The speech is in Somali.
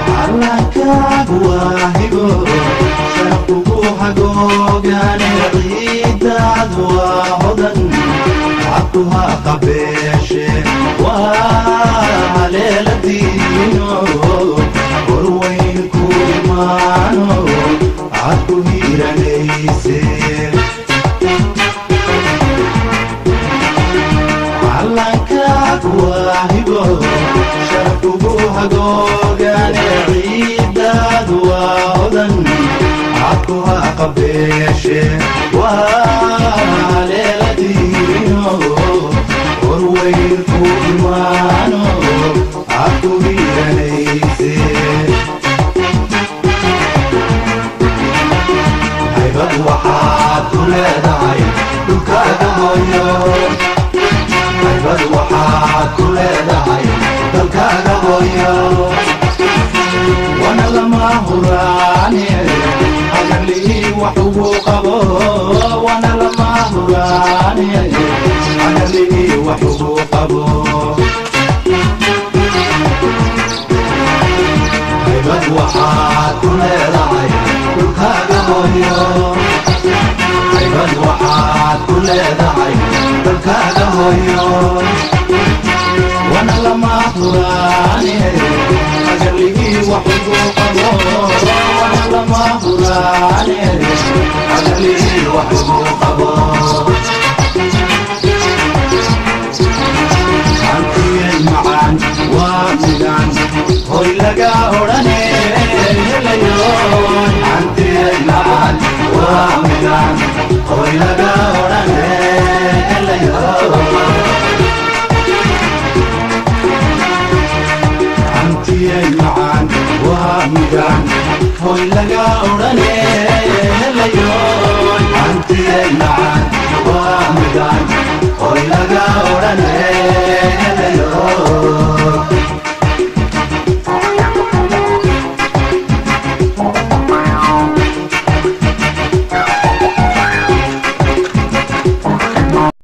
Calankagu waa hibo, sharafkugu hagoogane, ciidaadu waa hodan, cabkuha qabeeshe, waa haleeladiino, horweyn ku imaano, cadku hiiranayse. Calankagu waa hibo, sharafkugu hagoogane, ciidaadu waa hodan, cadkuha qabeeshe, waa haleeladiino, horweyn ku imaano, cadku hiiranayse. Haybad waxaad ku leedahay dhulkaaga hooyo, haybad waxaad ku leedahay dalkaaga hooyo, wana lama huraane, hagarlii wax ugu qabo, wana lama huraane, hagarlii wax ugu qabo. Haybad waxaad ku leedahay dhulkaaga hooyo, haybad waxaad ku leedahay dalkaaga hooyo, wana lama huraane, hagarligii wax ugu qabo, wana lama huraane, hagarligii wax ugu qabo. Hantiyay macaan waa midaan hoy laga odhane helayo, hantiyay macaan waa midaan hoy laga odhane helayo, hantiyay macaan waa midaan hoy laga odhane helayo, hantiyay macaan waa midaan hoy laga odhane helayo.